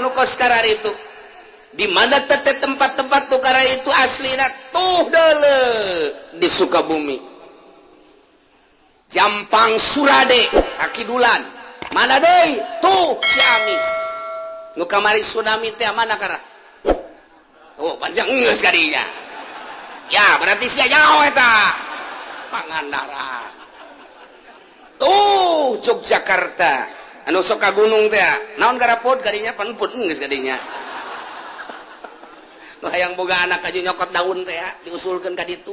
Nu kos itu di mana tete tempat-tempat tukara itu aslina tuh dele di Sukabumi, Jampang Surade, Akidulan mana deui tuh Ciamis nu kamari tsunami teh mana kara. Oh, panjang geus kadinya ya, berarti sia nyaho eta Pangandaran tuh, Yogyakarta anu sok ka gunung teh naon garapod kadinya panput geus kadinya. Nu hayang boga anak aja nyokot daun teh diusulkeun ka ditu.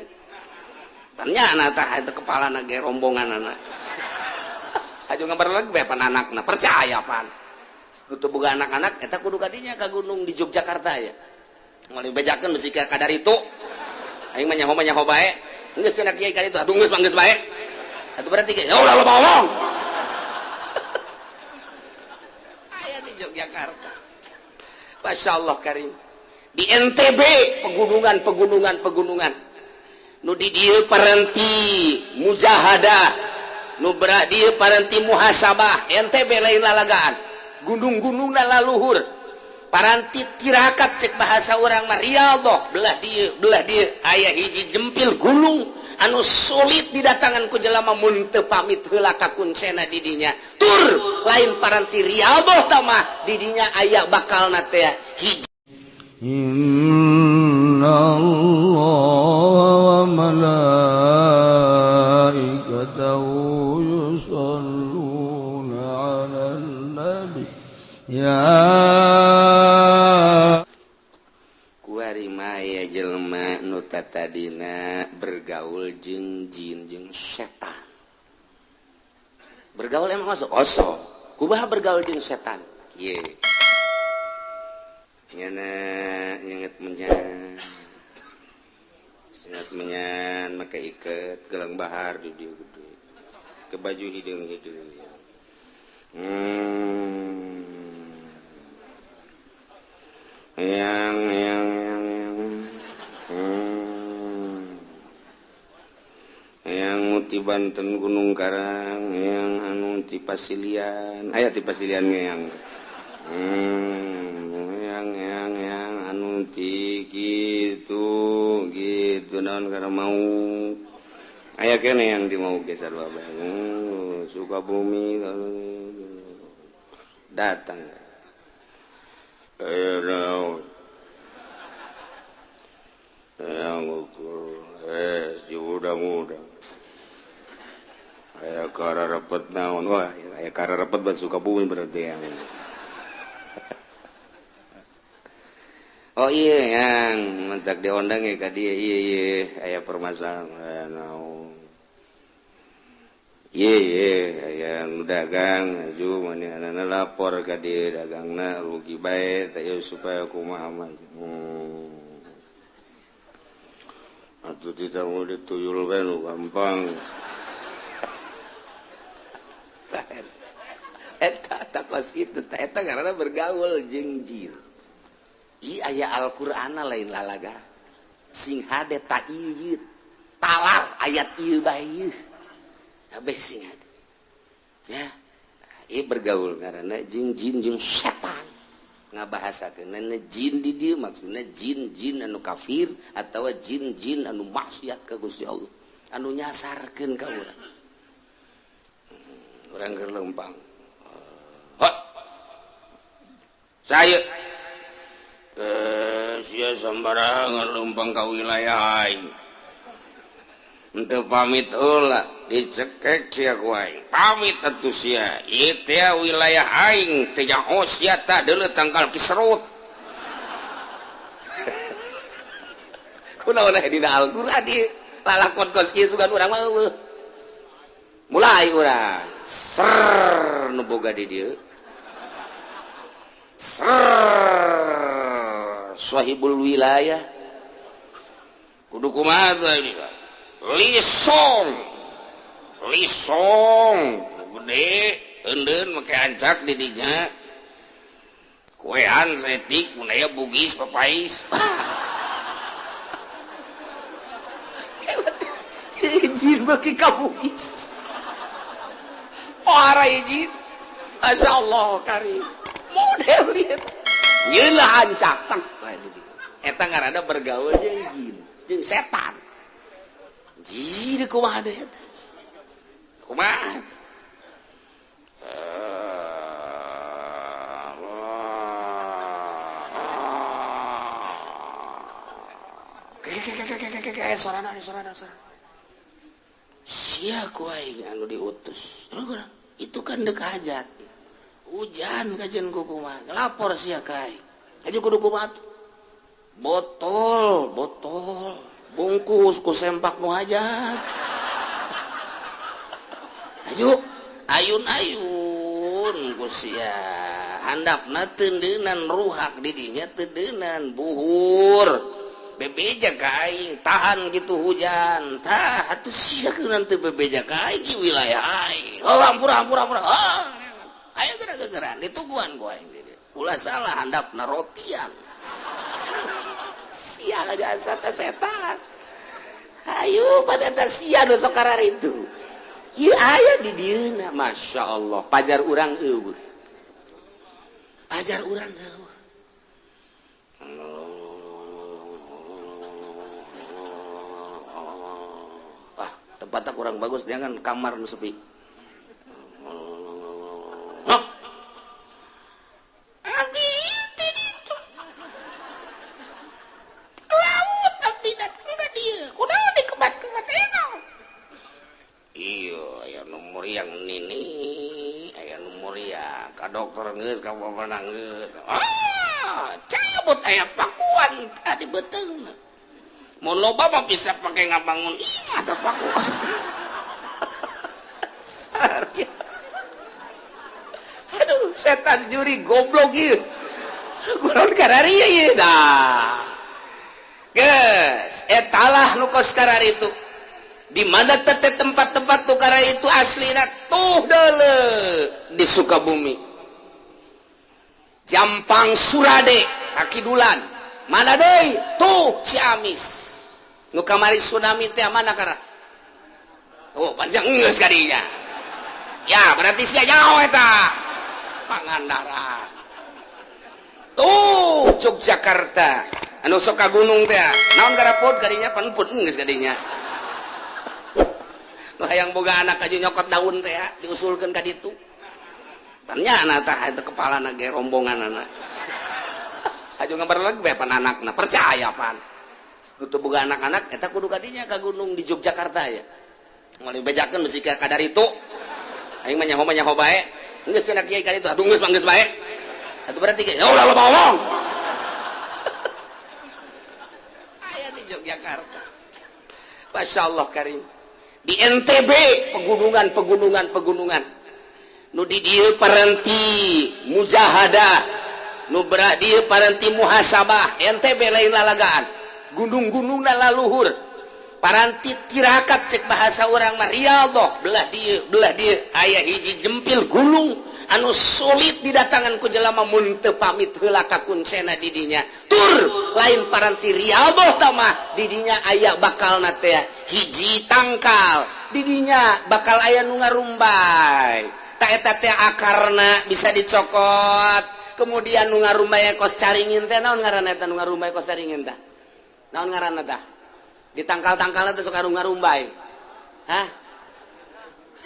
Tanya anak tah itu kepala ge rombongan anak aju ngabar lagi bae pan anakna percaya pan. Nu teu boga anak-anak eta kudu kadinya ka gunung di Yogyakarta ya. Moal dibejakeun besi ka kadar itu. Aing mah nyaho bae. Geus cenah kiai ka ditu atuh geus mah geus bae. Atuh berarti ya ulah loba ngomong. Aya di Yogyakarta. Masya Allah karim. Di NTB pegunungan pegunungan pegunungan. Nu di dieu parenti mujahadah, nu berak dieu parenti muhasabah. NTB lain lalagaan. Gunung-gunungna laluhur. Paranti tirakat cek bahasa orang mah riyadhah, belah dieu belah dieu aya hiji jempil gunung anu sulit didatangan ku jelema mun teu pamit heula ka kuncena di dinya. Tur lain paranti riyadhah tamah di dinya aya bakalna teh hiji. Inna Allah wa malaikatahu yusalluna 'alan nabi ya. Kuari maya jelema nu tatadina bergaul jeung jin jeung setan. Bergaul emang masuk osok. Kumaha bergaul jeung setan? Kieu. Nyana nyenget menyan. Nyenget menyan make iket gelang bahar di dieu gede. Ke baju hideung-hideung. Yang yang yang yang Yang ti Banten Gunung Karang, yang anu ti Pasilian, aya ti Pasilian yang yang anu ti gitu gitu naon karena mau aya kene yang di mau geser bae Sukabumi datang. Naon yang ukur si muda-muda aya kararepet naon. Wah, aya kararepet bat Sukabumi berarti yang. Oh iya, yang mentak diondang ya ka dia. Iya iya aya permasalahan naon. Iya iya yang dagang aju mana lapor ka dia dagangna rugi bae teh supaya kumaha mah. Atuh tidak mau dituyul bae nu gampang. Eta tak kitu eta karena bergaul jeung jin. I aya Al-Qur'ana lain lalaga. Sing hade ta ieu talar ayat ieu bae ieu. Kabeh sing hade. Ya, ieu bergaul karena jeung jin jeung setan. Ngabahasakeun jin di dieu maksudna jin-jin anu kafir atawa jin-jin anu maksiat ka Gusti Allah, anu nyasarkeun ka urang. Urang keur lempang. Hot. Saya sia sembarangan lempang ka wilayah aing. Henteu pamit heula dicekek sia ku aing. Pamit atuh sia. Ieu teh wilayah aing teh nyaho sia tah deuleu tangkal kiserut. Kunaon aya dina Al-Qur'an ieu? Lalakon kos kieu sugan urang mah eueuh. Mulai urang ser nu boga di dieu. Ser sahibul wilayah. Kudu kumaha teh ini? Lisong. Lisong gede eundeun make ancak di dinya. Kuean setik mun aya Bugis papais. Izin bagi ka Bugis. Ora izin. Masya Allah karim. Model lihat. Belah hancak tak eta ngaranna bergaul jeung jin jeung setan. Jin kumaha deui eta? Kumaha? Sorana sorana sorana. Sia ku aing anu diutus. Itu kan dek hajat. Hujan kajian ku kumaha. Lapor sia ka aing. Aju kudu kumaha? Botol, botol. Bungkus ku sempak nu hajat. Ayo, ayun-ayun ku sia. Handapna teundeunan ruhak di dinya teundeunan buhur. Bebeja ka aing tahan gitu hujan. Tah atuh sia kunaon teu bebeja ka aing di wilayah aing. Oh ampura ampura ampura. Oh, ayo geura-geuraan ditungguan ku aing di dieu. Ulah salah handapna rotian. Sia jasa teh setan. Ayo pada eta sia nu sok kararitu. Ieu aya di dieuna masyaallah pajar urang eueuh. Pajar urang eueuh. Tempatnya kurang bagus, jangan kamar nu sepi. Oh. Abdi teh ditu. Laut abdi datang ka dieu. Kunaon dikebat-kebat naon? Iya, aya nu muriang nini, aya nu muriang ka dokter geus, ka bapak geus. Ah, cabut aya pakuan tadi beuteungna. Mun loba mah bisa pakai ngabangun imah teh pakuan. Aduh, setan juri goblok ieu. Kunaon kararieu ieu tah. Geus, etalah nu kos kararitu. Di mana teh tempat-tempat nu kararitu aslina tuh deuleu di Sukabumi. Jampang Surade, Kakidulan. Mana deui? Tuh Ciamis. Nu kamari tsunami teh mana kara? Oh, panjang geus ka dinya. Ya, berarti sia nyaho eta. Pangandaran. Tuh Yogyakarta. Anu sok ka gunung teh. Naon garapod ka dinya pan pun geus ka dinya. Nu hayang boga anak aju nyokot daun teh diusulkeun ka ditu. Pan nya anak tah eta kepalana ge rombonganana. Aju ngabar lagi bae pan anakna percaya pan. Nu teu boga anak-anak eta kudu ka dinya ka gunung di Yogyakarta ya. Moal dibejakeun bisi ka kadar itu. Aing mah nyaho bae. Geus cenah kiai ka ditu atuh geus mah geus bae. Atuh berarti ge ulah loba ngomong. Aya di Yogyakarta. Masyaallah karim. Di NTB pegunungan pegunungan pegunungan. Nu di dieu parenti mujahadah, nu belah dieu parenti muhasabah. NTB lain lalagaan. Gunung-gunungna laluhur. Paranti tirakat cek bahasa urang mah riyadhah, belah dieu aya hiji jempil gunung anu sulit didatangan ku jelema mun teu pamit heula ka kuncena di dinya. Tur lain paranti riyadhah tamah di dinya aya bakalna teh hiji tangkal, di dinya bakal aya nu ngarumbay. Ta eta teh akarna bisa dicokot. Kemudian nu ngarumbay kos caringin teh naon ngaranna eta nu ngarumbay kos caringin tah? Naon ngaranna tah? Di tangkal-tangkalna teh sok ngarumbay. Hah?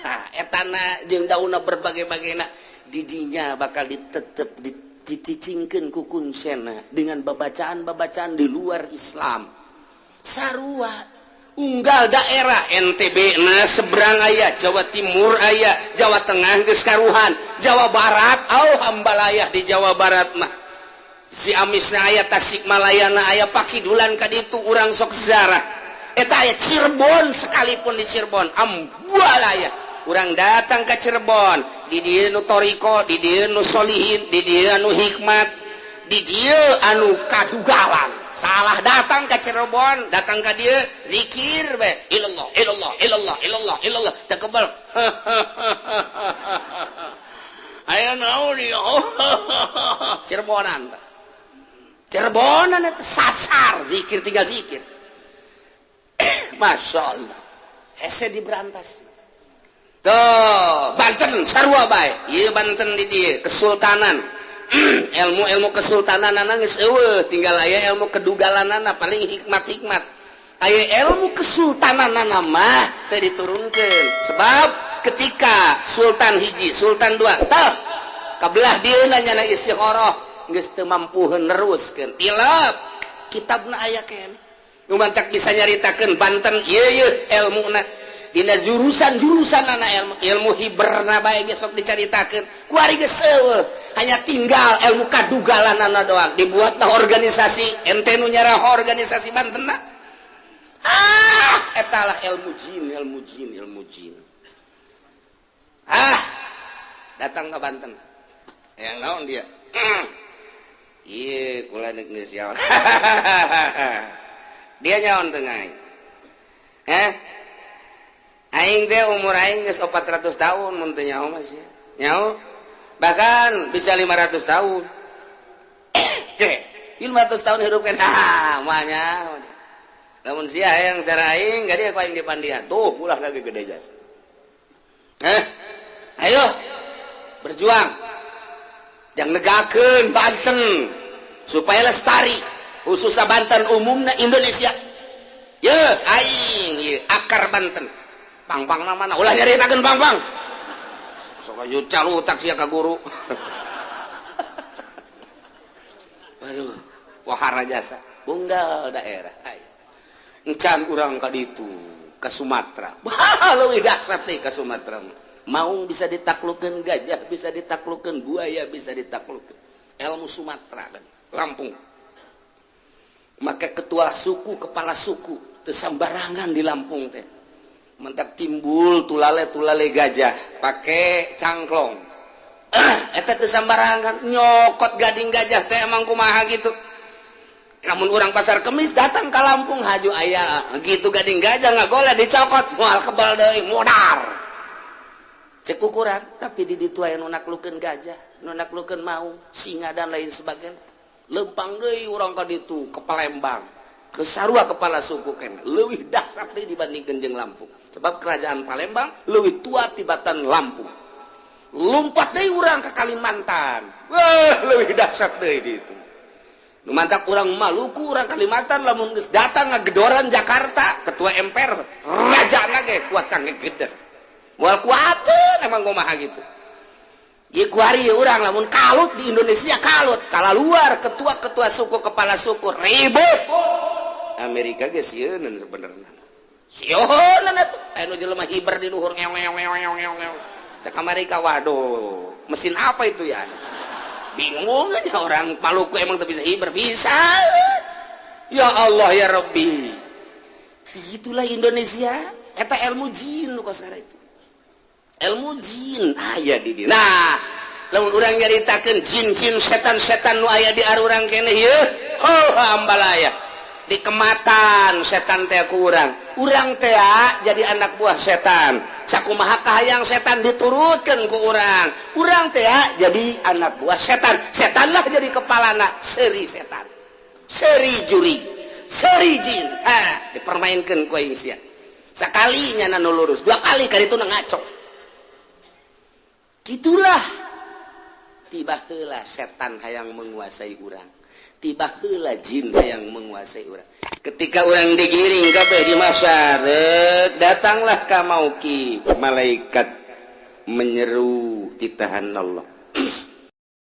Ha, etana jeung daunna berbagai-bagaina di dinya bakal ditetep dicicingkeun ku kuncena dengan babacaan-babacaan di luar Islam. Sarua unggal daerah NTB na seberang aya, Jawa Timur aya, Jawa Tengah geus karuhan, Jawa Barat au hambalayah di Jawa Barat mah. Ciamisna aya, Tasikmalayana aya, Pakidulan ka ditu urang sok ziarah. Eta aya Cirebon sekalipun di Cirebon ambualaya. Urang datang ke Cirebon, di dieu nu toriko, di dieu nu solihin, di dieu anu hikmat, di dieu anu kadugalan. Salah datang ke Cirebon, datang ke dieu zikir be, ilallah ilallah ilallah ilallah ilallah, teu kebel. Aya naon ieu? Cirebonan. Cirebonan eta sasar zikir tinggal zikir. Masya Allah. Hese diberantas. Tuh, Banten sarua bae. Ieu Banten di dieu Kesultanan. Ilmu-ilmu kesultanan geus euweuh, tinggal aya ilmu kedugalanana, paling hikmat-hikmat. Aya ilmu kesultanan mah teu diturunkeun, sebab ketika sultan hiji, sultan dua, tah kabelah dieuna nyana istikharah geus teu mampu neruskeun. Tilap kitabna aya keneh nu mantak bisa nyaritakeun Banten ieu ieu ilmuna dina jurusan-jurusan anak ilmu ilmu hiberna bae ge sok dicaritakeun. Kuari geus euweuh, hanya tinggal ilmu kadugalanana doang. Dibuatlah organisasi, ente nu nyarah organisasi Banten. Ah, etalah ilmu jin, ilmu jin, ilmu jin. Ah, datang ke Banten yang naon dia? Iya, kula geus dia nyaon tengah eh aing teh umur aing geus 400 tahun, mun teu nyaho mah sia nyaho, bahkan bisa 500 tahun. 500 tahun hidup kan. Ah, moal nyaho. Lamun sia hayang secara aing gade ku aing dipandian tuh, ulah lagi gede jasa. Eh, ayo berjuang yang negakeun Banten supaya lestari, khususnya Banten, umumnya Indonesia. Ye aing ye, akar Banten pang-pang mana ulah nyaritakeun pang-pang, sok aju calutak sia ka guru. Waduh, wahara jasa unggal daerah. Ayo encan urang ka ditu ke Sumatera. Bah, leuwih dahsyat nih ke Sumatera. Maung bisa ditaklukkan, gajah bisa ditaklukkan, buaya bisa ditaklukkan. Ilmu Sumatera kan Lampung. Maka ketua suku, kepala suku teu sambarangan di Lampung teh. Mentak timbul tulale tulale gajah pakai cangklong, eta teu sambarangan nyokot gading gajah teh emang kumaha gitu. Namun orang Pasar Kemis datang ke Lampung, haju aya gitu gading gajah nggak boleh dicokot, moal kebal deui, modar cek ukuran. Tapi di ditu aya nu naklukeun gajah, nu naklukeun maung, singa, dan lain sebagainya. Lempang deui urang ka ditu ke Palembang, ke sarua kepala suku keneh leuwih dahsyat deui dibandingkeun jeung Lampung, sebab kerajaan Palembang leuwih tua tibatan Lampung. Lompat deui urang ke Kalimantan, wah, leuwih dahsyat deui di itu. Nu mantak urang Maluku, urang Kalimantan lamun geus datang ngagedoran Jakarta, ketua MPR, raja ge kuat kang geder, moal kuateun emang kumaha gitu. Ieu kuari urang lamun kalut di Indonesia, kalut kala luar, ketua-ketua suku, kepala suku ribut. Amerika ge sieun sebenarnya, sieun atuh aya nu jelema hiber di luhur, ngew ngew ngew ngew ngew ngew. Cek Amerika, waduh, mesin apa itu ya? Bingung aja orang Maluku, emang tuh bisa hiber, bisa. Ya Allah ya Rabbi, itulah Indonesia. Eta ilmu jin nu kosara itu, ilmu jin aya di dieu. Nah, lamun urang nyaritakeun jin-jin, setan-setan nu aya di arurang keneh ieu, oh, ambalaya dikematan setan teh ku urang. Urang teh jadi anak buah setan, sakumaha kahayang setan diturutkeun ku urang. Urang teh jadi anak buah setan, setanlah jadi kepalana. Seri setan, seri juri, seri jin. Ha, dipermainkan ku aing sia. Sekali nyana nu lurus, dua kali kali itu ngaco. Gitulah, tiba heula setan hayang menguasai urang, tiba heula jin hayang menguasai urang. Ketika urang digiring kabeh di mahsyar, datanglah ka mauqif, malaikat menyeru titahan Allah.